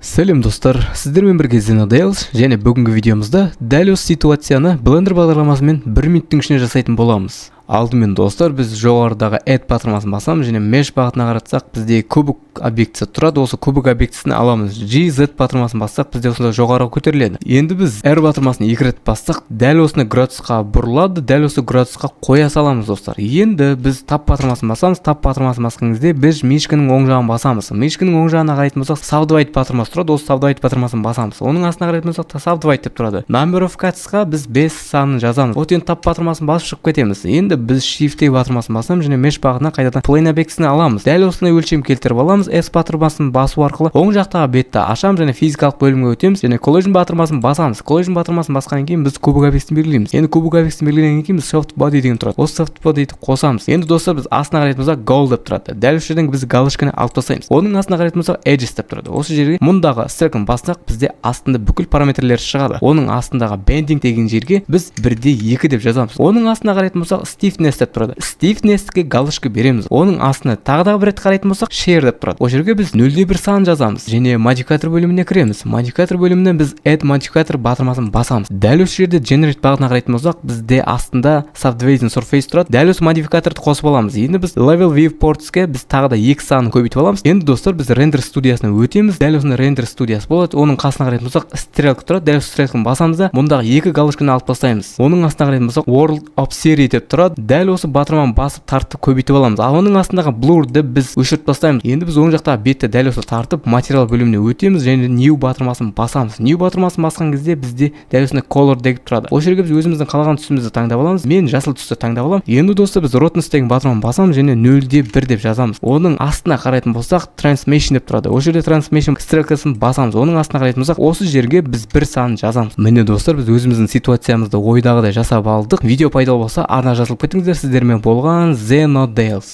Сәлем, достар! Сіздермен бірге Зенодейлс және бүгінгі видеомызда дәл осы ситуацияны Blender бағдарламасымен бір минуттың ішінде жасайтын боламыз. Алдымен, достар, біз жоғарыдағы Add батырмасын басамыз және Mesh бағытына қаратсақ, бізде кубик объектісі тұрады. Осы кубик объектісін аламыз. G, Z батырмасын бассақ, бізде осындай жоғары көтеріледі. Енді біз R батырмасын екі рет бассақ, дәл осындай градусқа бұрылады. Дәл осы градусқа қоя саламыз, достар. Енді біз Tab батырмасын басамыз. Tab батырмасын басқан кезде біз мышканың оң жағын басамыз. Мышканың оң жағына қарайтын болсақ, Subdivide батырмасы тұрады. Осы Subdivide батырмасын басамыз. Оның астына қарайтын болсақ, Subdivide деп тұрады. Number of Cutsқа біз 5 санын жазамыз. Вот, енді Tab батырмасын басып шығып кетеміз. Енді біз Shift A батырмасын басамыз және Mesh бағытына қайтадан Plane объектісін аламыз. Дәл осындай өлшем келтіріп аламыз. S батырмасын басу арқылы оң жақтағы бетті ашамыз және физикалық бөлімге өтеміз және Collision батырмасын басамыз. Collision батырмасын басқаннан кейін біз кубик объектісін белгілейміз. Енді кубик объектісін белгілегеннен кейін біз Soft Body деген тұрады, осы Soft Body'ді қосамыз. Енді, достар, біз астына қарайтын болсақ, Goal деп тұрады. Дәл осы жерден біз галочканы алып тастаймыз. Оның астына қарайтын болсақ, Edges деп тұрады. Осы жерге мұндағы стрелканы бассақ, бізде астында бүкіл параметрлер шығады. Оның астындағы Bending деген жерге біз 1,2 деп жазамыз. Оның астына қарайтын болсақ, Stiffness деп тұрады. Stiffnessке галочка береміз. Оның астына тағы да бір рет қарайтын болсақ, Shear деп тұрады. Ол жерге біз 0,1 сан жазамыз және модификатор бөліміне кіреміз. Модификатор бөлімінен біз Add Modifier батырмасын басамыз. Дәл осы жерде Generate бағытына қарайтын болсақ, бізде астында Subdivision Surface тұрады. Дәл осы модификаторды қосып аламыз. Енді біз Level Viewportsке біз тағы да екі санын көбейтіп аламыз. Енді, достар, біз рендер студиясына өтеміз. Дәл осындай рендер студиясы болады. Оның қасына қарайтын болсақ, стрелка тұрады. Дәл осы стрелканы басамыз да, мұндағы екі галочканы алып тастаймыз. Оның астына қарайтын болсақ, World Opacity деп тұрады. Дәл осы батырманы басып, тартып, көбейтіп аламыз. Ал оның астындағы Blurды біз өшіріп тастаймыз. Енді біз оң жақтағы бетті дәл осы тартып, материал бөліміне өтеміз және New батырмасын басамыз. New батырмасын басқан кезде бізде дәл осындай Color деп тұрады. Осы жерге біз өзіміздің қалаған түсімізді таңдап аламыз. Мен жасыл түсті таңдап аламын. Енді, достар, біз Roughness деген батырманы басамыз және 0,1 деп жазамыз. Оның астына қарайтын болсақ, Transformation деп тұрады. Осы жерде Transformation стрелкасын басамыз. Оның астына қарайтын болсақ, осы жерге біз бір санын жазамыз. Міне, достар, біз өзіміздің ситуациямызды ойдағыдай жасап алдық. Видео пайдалы болса, арна жазылып кетіңіздер. Сіздермен болған Зенодейлс.